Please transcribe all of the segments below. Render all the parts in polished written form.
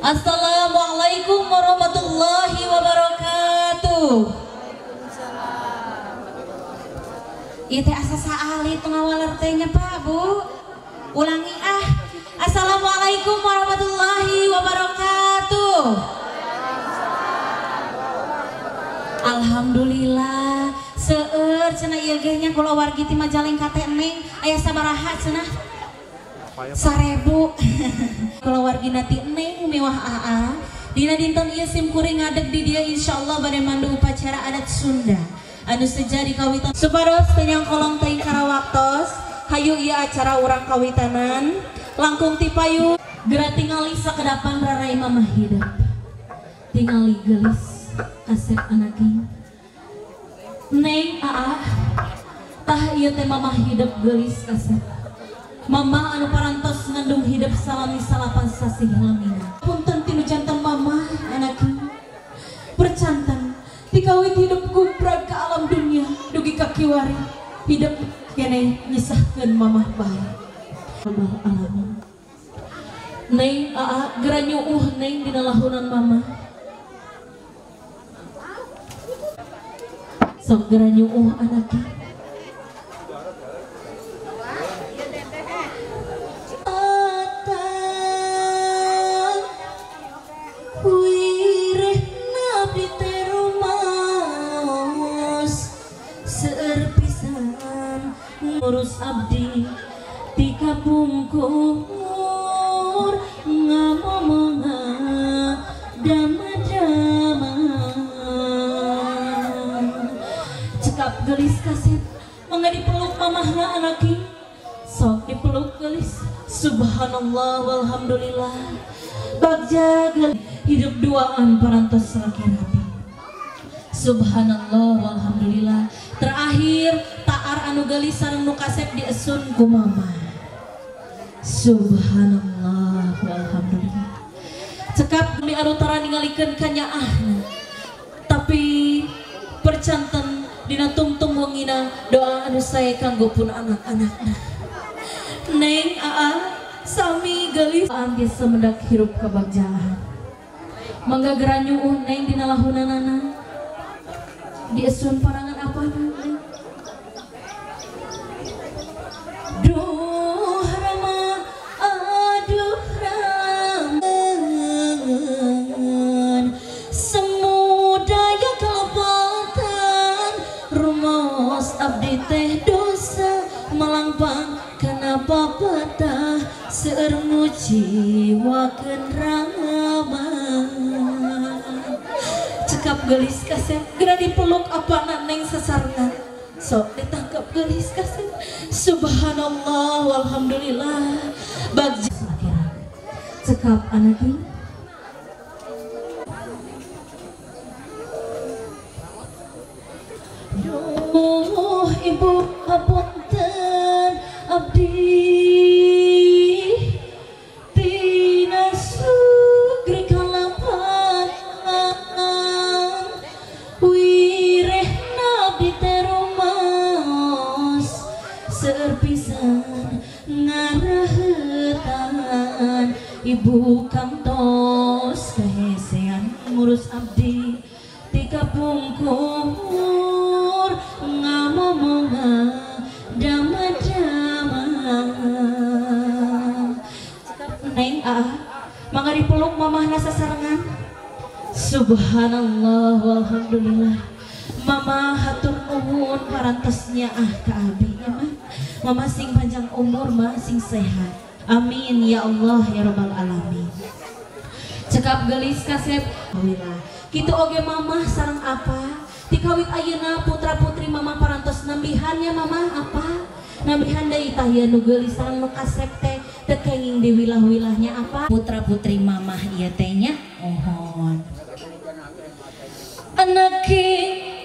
Assalamualaikum warahmatullahi wabarakatuh. Ieu teh asa saali teu ngawaler teh nya Pak, Bu. Ulangi ah. Assalamualaikum warahmatullahi wabarakatuh. Alhamdulillah seueur cenah ieu ge nya kulawargi ti Majalengka teh Neng aya sabaraha cenah? 1000. Kulawargi ti Neng miwah aa dina dinten ieu sim kuring ngadeg di dieu insyaallah bade mandu upacara adat Sunda anu sejadi kawitan supados teu nyangkolong teuing karawaktos. Hayu ieu acara urang kawitanan langkung ti payu geura tingali sakedapan rarai mamah hidup tingali geulis kasep anaki Neng aa tah ieu teh mamah hidup geulis kasep mama anu parantos ngandung hidup salami salapan sasih lamina. Punten tinu jantan mama anaki percantan tikawit hidup gumprag ke alam dunia dugi ka kiwari hidup keneh nyisahkeun mamah bae. Rabbal alamin. Neng aa geura nyuuh neng dina lahunan mama. Sok geura nyuuh anaki. Ngurus abdi ti kapungkur ngamomonga dama-dama cekap gelis kasep mangga dipeluk mamahna anaki sok dipeluk gelis. Subhanallah walhamdulillah bagja hidup duaan parantos laki rapi. Subhanallah walhamdulillah. Terakhir taar anu geulis sareng nu kasep diesun ku mama. Subhanallah walhamdulillah. Cekap mi anu tara ningalikeun ka nyaahna. Tapi percanten dina tungtung wengina doa anu sae kanggo pun anak-anakna. Neng aa sami geulis anti semendak hirup kabagjaan. Mangga geura nyuuh neng dina lahunanana. Diesun parangan apa neng? Duh rama aduh ramen semudaya kelepatan rumos abdi teh dosa malangpang kenapa patah seueur nguciwakeun rama. Cekap gelis kasep geura dipeluk apana neng sasarengan sok ditangkap gelis kasep. Subhanallah walhamdulillah bagja cekap anaki. Duh ibu hapunten abdi tina sugri kalapatan wirehna abdi teh rumaos seueur pisan ngaraheutan ibu kantos kahesean ngurus abdi ti kapungkur ngamomonga dama-dama. Neng aa mangga dipeluk mamahna sasarengan. Subhanallah walhamdulillah. Mama hatur nuhun parantosnya ah ka abi ya mah. Mama sing panjang umur mah sing sehat. Amin ya Allah ya rabbal alamin. Cekap gelis kasep. Alhamdulillah. Kitu oge mamah sareng apa? Tikawit ayeuna putra putri mama parantos nambihannya mama apa? Nambihan deui tah ieu nu geulis sareng nu kasep teh teu kenging di wilah-wilahnya apa? Putra putri mamah ieu teh nya mohon. Anaki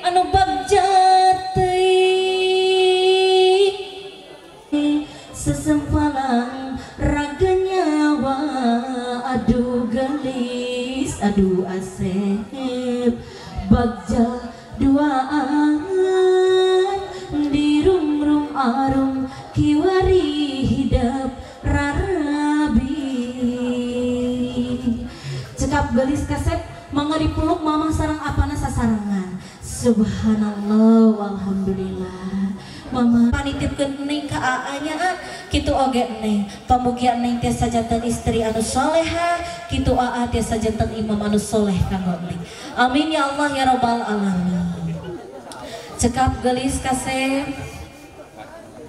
anu bagja teuing sesempalang raga nyawa aduh gelis aduh asep bagja duaan di rum-rum arum kiwari hidap rarabi. Cekap geulis kasep mangga dipeluk mama sareng apana sasarengan. Subhanallah walhamdulillah. Mama panitipkeun neng ka aa nya kitu oge neng. Pamugia neng tiasa janten istri anu soleha, kitu aa tiasa janten imam anu soleh kanggo neng. Amin ya Allah ya robbal alamin. Cekap geulis kasep.